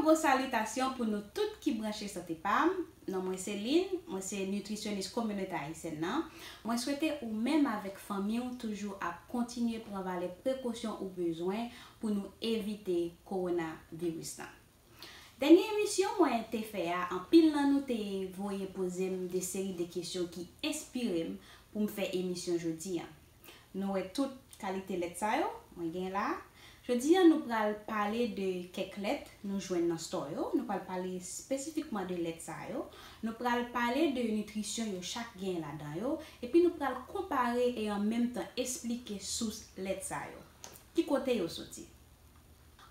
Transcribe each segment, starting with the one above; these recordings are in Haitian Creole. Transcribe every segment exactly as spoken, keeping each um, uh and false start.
Gwo salitasyon pou nou tout ki branche Sante Pam. Non mwen se Lynn, mwen se nitrisyonis kominote ayisyèn nan. Mwen swete ou menm avèk fanmi w toujou ap kontinye pran valè prekosyon ou bezwen pou nou evite kowonaviris lan. Dènye emisyon mwen te fè a, anpil nan nou te voye poze m de seri de kesyon ki enspire m pou m fè emisyon jodi a. Nou wè tout kalite lèt sa yo mwen gen la. Jodi a nou pral pale de kèk lèt nou jwenn nan store yo. Nou pral pale espesifikman de lèt sa yo. Nou pral pale de nitrisyon yo chak gen ladan yo. Epi nou pral konpare e an menm tan esplike sous lèt sa yo. Ki kote yo soti?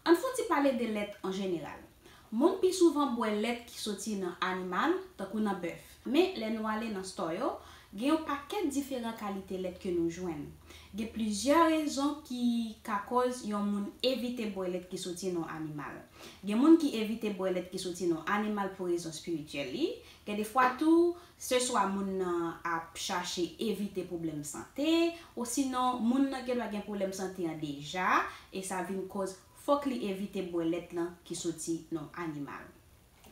Ann fon ti pale de lèt an jeneral. Moun pi souvan bwè lèt ki soti nan animal, tankou nan bèf. Men lè nou ale nan store yo, gen yon pakèt diferan kalite lèt ke nou jwenn. Gen plizyè rezon ki ka kòz yon moun evite bwè lèt ki soti nan animal. Gen moun ki evite bwè lèt ki soti nan animal pou rezon espirityèl li. Gen defwa tou, se swa moun nan ap chache evite pwoblèm sante, osinon moun nan gendwa gen pwoblèm sante an deja, e sa vin kòz fòk li evite bwè lèt lan ki soti nan animal.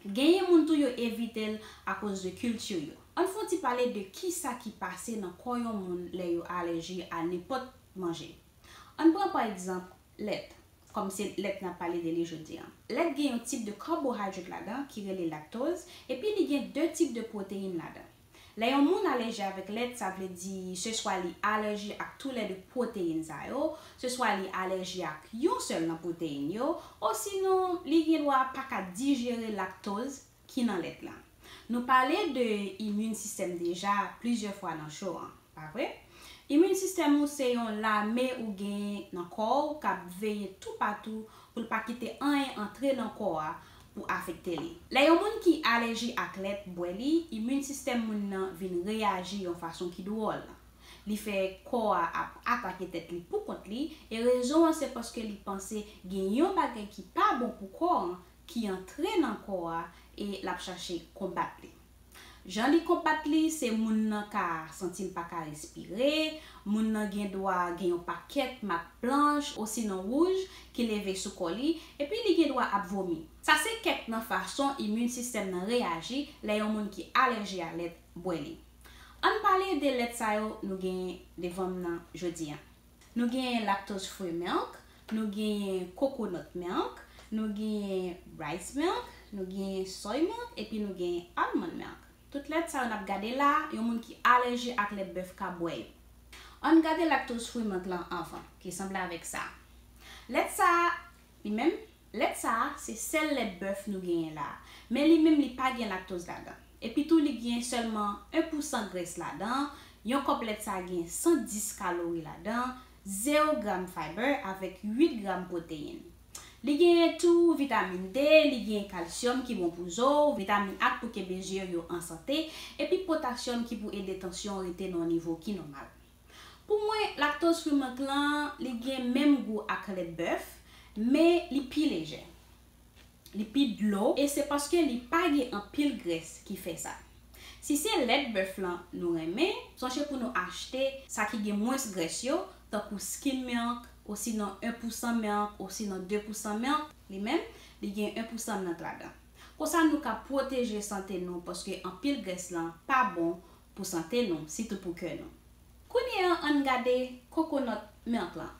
Genyen moun tou yo evite l akoz de kilti yo. Ann fon ti pale de kisa ki pase nan kò yon moun lè yo alèji a nenpòt manje. Ann pran pa egzanp lèt, kòm se lèt n ap pale de li jodi a. Lèt gen yon tip de carbohydrate ladan ki rele laktoz, epi li gen de tip de pwoteyin ladan. Lè yon moun alèji avèk lèt, sa vle di se swa li alèji ak toulède pwoteyin sa yo, se swa li alèji ak yon sèl nan pwoteyin yo, osinon li gendwa pa ka dijere laktoz ki nan lèt lan. Nou pale de imin sistèm deja plizyè fwa nan show an, pa vre? Imin sistèm ou se yon lame ou gen nan kò w k ap veye toupatou pou l pa kite anyen antre nan kò a pou afekte li. Lè yon moun ki alèji ak lèt bwè li, imin sistèm moun nan vin reyaji yon fason ki dwòl. Li fè kò a ap atake tèt li pou kont li, e rezon an se paske li panse gen yon bagay ki pa bon pou kò an ki antre nan kò a e l ap chache konbat li. Jan li konbat li, se moun nan ka santi l pa ka respire, moun nan gendwa gen yon pakèt mak blanch osinon wouj ki leve sou kò li, epi li gendwa ap vomi. Sa se kèk nan fason imin sistèm nan reyaji lè yon moun ki alèji a lèt bwè li. Ann pale de lèt sa yo nou gen devan m nan jodi a. Nou gen lactose free milk, nou gen coconut milk, nou gen rice milk, nou gen soy milk, epi nou gen almond milk. Tout lèt sa yo n ap gade la, yon moun ki alèji ak lèt bèf ka bwè yo. Ann gade lactose free milk lan anvan, ki sanble avèk sa. Lèt sa, li menm, lèt sa a, se sèl lèt bèf nou genyen la. Men li menm, li pa gen laktoz ladan. Epi tou, li gen sèlman en pousan grès ladan. Yon kòp lèt sa a gen san dis kalori ladan, zewo gram fiber avèk uit gram pwoteyin. Li genyen tou vitamin D, li gen kalsyòm ki bon pou zo, vitamin A k pou kenbe zye yo an sante, epi potasyòm ki pou ede tansyon rete nan yon nivo ki nòmal. Pou mwen, lactose free milk lan, li gen menm gou ak lèt bèf, men li pi lejè. Li pi dlo, e se paske li pa gen anpil grès ki fè sa. Si se lèt bèf lan nou renmen, sonje pou nou achte sa ki gen mwens grès yo, tankou skim milk, osinon en pousan milk, osinon de pousan milk, li menm, li gen en pousan milk ladan. Konsa nou ka pwoteje sante nou, paske anpil grès lan pa bon pou sante nou, sitou pou kè nou. Kounye a, ann gade coconut milk lan.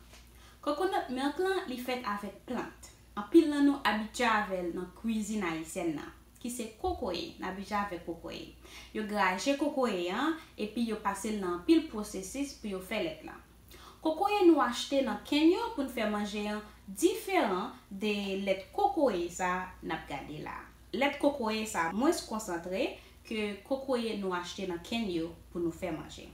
Coconut milk lan, li fèt avèk plant. Anpil nan nou abitye avè l nan kwizin ayisyèn nan, ki se kokoye. N abitye avèk kokoye. Yo graje kokoye an, epi yo pase l nan anpil pwosesis pou yo fè lèt lan. Kokoye nou achte nan kenn yo pou n fè manje an diferan de lèt kokoye sa n ap gade la. Lèt kokoye sa mwens konsantre ke kokoye nou achte nan kenn yo pou nou fè manje.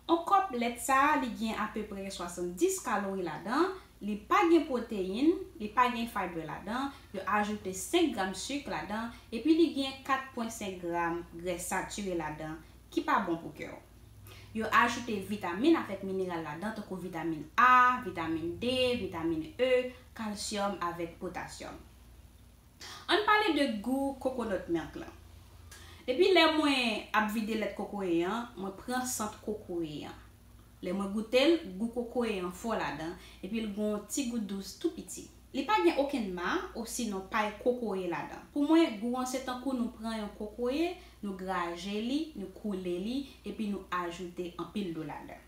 On kòp lèt sa a, li gen apeprè swasanndis kalori ladan, li pa gen pwoteyin, li pa gen fiber ladan, yo ajoute senk gram sik ladan, epi li gen kat pwen senk gram grès satire ladan, ki pa bon pou kè w. Yo ajoute vitamin avèk mineral ladan, tankou vitamin A, vitamin D, vitamin E, kalsyòm avèk potasyòm. Ann pale de gou coconut milk lan. Depi lè mwen ap vide lèt kokoye an, mwen pran sant kokoye an. Lè mwen goute l, gou kokoye an fò ladan, epi l gen yon ti gou dous tou piti. Li pa gen okenn ma osinon pay kokoye ladan. Pou mwen, gou an se tankou nou pran yon kokoye, nou graje li, nou koule li, epi nou ajoute anpil dlo ladan.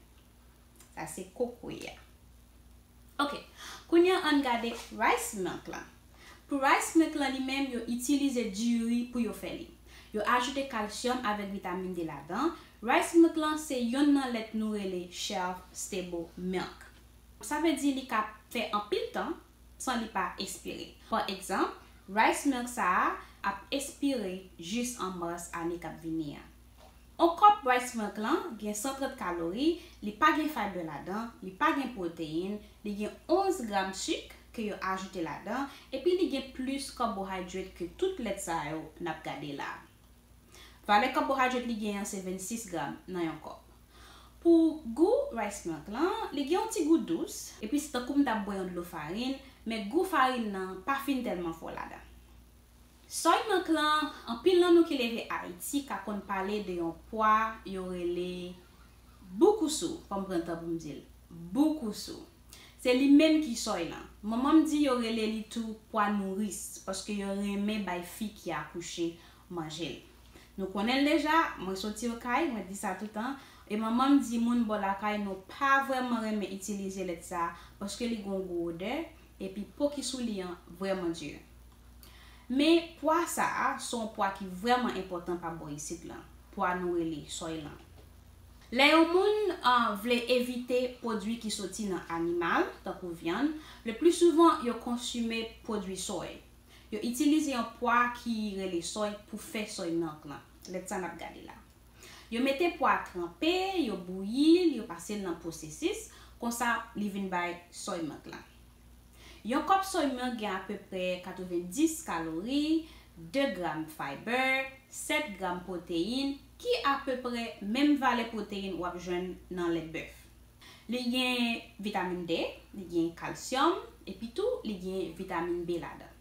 Sa se kokoye a. Ok, kounye a ann gade rice milk lan. Pou rice milk lan li menm, yo itilize diri pou yo fè li. Yo ajoute kalsyòm avèk vitamin D ladan. Rice milk lan se yonn nan lèt nou rele shelf stable milk. Sa vle di li ka fè anpil tan san li pa espire. Pa egzanp, rice milk sa a ap espire jis an mas ane k ap vini an. On kòp rice milk lan gen san trant kalori, li pa gen fayba ladan, li pa gen pwoteyin, li gen onz gram sik ke yo ajoute ladan, epi li gen plis carbohydrate ke tout lèt sa yo n ap gade la. Valè carbohydrate li gen an se vennsis gram nan yon kòp. Pou gou rice milk lan, li gen yon ti gou dous, epi se tankou m t ap bwè yon dlo farin, men gou farin nan pa fin tèlman fò ladan. Soy milk lan, anpil nan nou ki leve Ayiti ka konn pale de yon pwa yo rele boukousou, fò m pran tan pou m di l, boukousou. Se li menm ki soy lan. Manman m di yo rele li tou pwa nouris, paske yo renmen bay fi ki akouche manje l. Nou konnen l deja, mwen soti Okay, mwen di sa toutan, e manman m di moun bò lakay nou pa vrèman renmen itilize lèt sa, paske li gon gwo odè, epi po ki sou li an vrèman di. Men pwa sa a, se yon pwa ki vrèman enpòtan pa bò isit lan, pwa nou rele soy lan. Lè yon moun uh, vle evite pwodui ki soti nan animal, tankou vyann, le pli souvan yo konsime pwodui soy. Yo itilize yon pwa ki rele soy pou fè soy milk lan. Lèt sa n ap gade la. Yo mete pwa tranpe, yo bouyi l, yo pase l nan pwosesis, konsa li vin bay soy milk lan. Yon kòp soy milk gen apeprè katrevendis kalori, de gram fayba, sèt gram pwoteyin, ki apeprè menm valè pwoteyin w ap jwenn nan lèt bèf. Li gen vitamin D, li gen kalsyòm, epi tou li gen vitamin B ladan.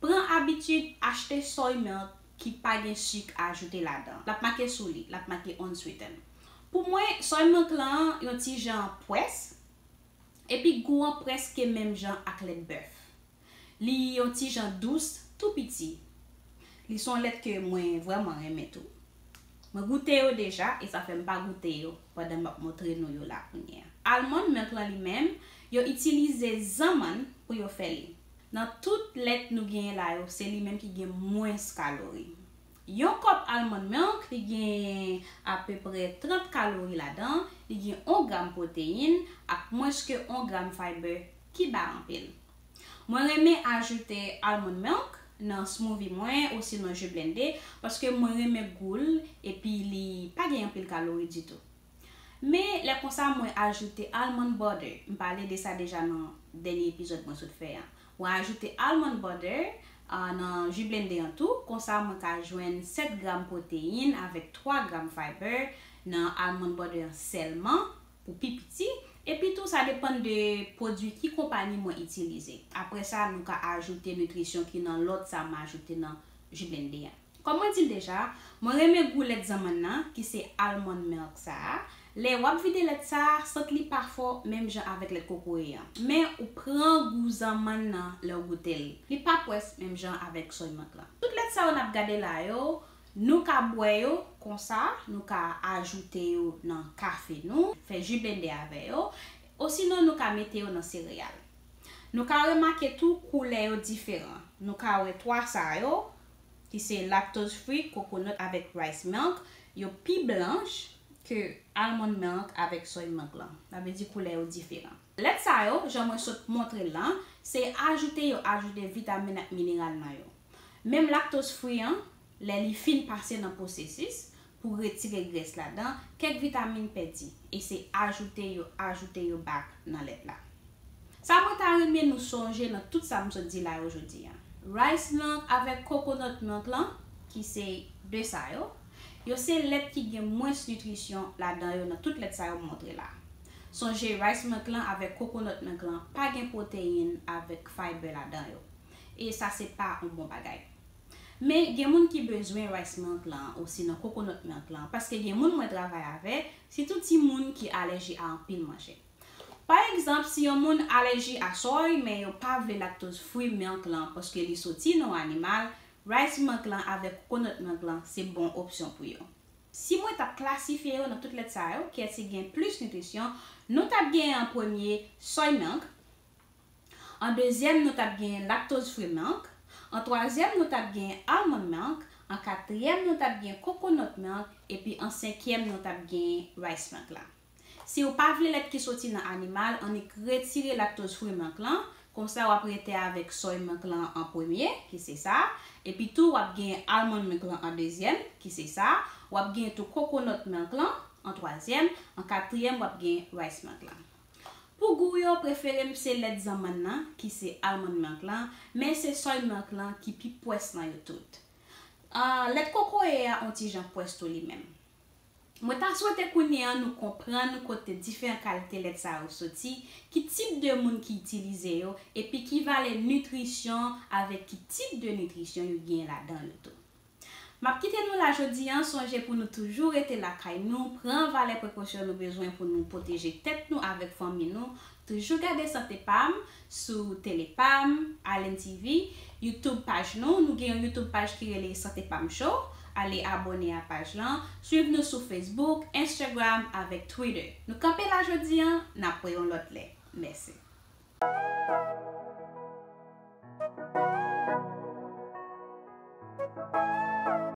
Pran abitid achte soy milk ki pa gen sik ajoute ladan. L ap make sou li, l ap make unsweetened. Pou mwen, soy milk lan yon ti jan pwès, epi gou an prèske menm jan ak lèt bèf. Li yon ti jan dous, tou piti. Li se yon lèt ke mwen vrèman renmen tou. Mwen goute yo deja, e sa fè m pa goute yo pandan m ap montre nou yo la kounye a. Almond milk lan li menm, yo itilize zanmann pou yo fè li. Nan tout lèt nou genyen la yo, se li menm ki gen mwens kalori. Yon kòp almond milk, li gen apeprè trant kalori ladan, li gen yon gram pwoteyin ak mwens ke yon gram fayba ki ba anpil. Mwen renmen ajoute almond milk nan smoothie mwen osinon ji blende paske mwen renmen gou l epi li pa gen anpil kalori ditou. Men lè konsa mwen ajoute almond butter. M pale de sa deja nan dènye epizòd mwen sot fè a. Mwen ajoute almond butter uh, nan ji blende an tou. Konsa mwen ka jwenn sèt gram pwoteyin avèk twa gram fayba nan almond butter an sèlman pou pi piti. Epi tou sa depann de pwodui ki konpayi mwen itilize. Apre sa nou ka ajoute nitrisyon ki nan lòt sa m ajoute nan ji blende a. Kòm mwen di l deja, mwen renmen gou lèt zanmann nan ki se almond milk sa a. Lè w ap vide lèt sa a, sant li pa fò menm jan avèk lèt kokoye an. Men ou pran gou zanmann nan lè w goute l. Li pa pwès menm jan avèk soy milk lan. Tout lèt sa yo n ap gade la yo, nou ka bwè yo konsa, nou ka ajoute yo nan kafe nou, fè ji blende avè yo, osinon nou ka mete yo nan sereyal. Nou ka remake tou koulè yo diferan. Nou ka wè twa sa yo, ki se lactose free, coconut avèk rice milk, yo pi blanch ke almond milk avèk soy milk lan. Sa vle di koulè yo diferan. Lèt sa yo, jan mwen sot montre l lan, se ajoute yo ajoute vitamin ak mineral nan yo. Menm lactose free an, lè li fin pase nan pwosesis pou retire grès ladan, kèk vitamin pèdi, e se ajoute yo ajoute yo back nan lèt la. Sa mwen ta renmen nou sonje nan tout sa m sot di la yo jodi a. Rice milk avèk coconut milk lan, ki se de sa yo, yo se lèt ki gen mwens nitrisyon ladan yo nan tout lèt sa yo m montre la. Sonje rice milk lan avèk coconut milk lan pa gen pwoteyin avèk fayba ladan yo. E sa se pa yon bon bagay. Men gen moun ki bezwen rice milk lan osinon coconut milk lan, paske gen moun mwen travay avèk, sitou timoun ki alèji a anpil manje. Pa egzanp, si yon moun alèji a soy, men yo pa vle lactose free milk lan paske li soti nan yon animal, rice milk lan avèk coconut milk lan se bon opsyon pou yo. Si mwen t ap klasifye yo nan tout lèt sa yo, kiyès ki gen plis nitrisyon, nou t ap gen an premye soy milk, an dezyèm nou t ap gen lactose free milk, an twazyèm nou t ap gen almond milk, an katriyèm nou t ap gen coconut milk, epi an senkyèm nou t ap gen rice milk la. Si w pa vle lèt ki soti nan animal, annik retire lactose free milk lan, konsa w ap rete avèk soy milk lan an premye, ki se sa, epi tou w ap gen almond milk lan an dezyèm, ki se sa, w ap gen tou coconut milk lan an twazyèm, an katriyèm w ap gen rice milk lan. Pou gou yo, prefere m se lèt zanmann nan, ki se almond milk lan, men se soy milk lan ki pi pwès nan yo tout. Ah, lèt kokoye a on ti jan pwès tou li menm. Mwen ta swete kounye an nou konprann kote diferan kalite lèt sa yo soti, ki tip de moun ki itilize yo, epi ki valè nitrisyon avèk ki tip de nitrisyon yo gen ladan yo tou. M ap kite nou la jodi an, sonje pou nou toujou rete lakay nou, pran valè prekosyon nou bezwen pou nou pwoteje tèt nou avèk fanmi nou, toujou gade Sante Pam sou Tele Pam, Allen T V, YouTube paj nou, nou gen yon YouTube paj ki rele Sante Pam Show, ale abòne a paj lan, swiv nou sou Facebook, Instagram avèk Twitter. Nou kanpe la jodi an, n ap wè yon lòt lè. Mèsi.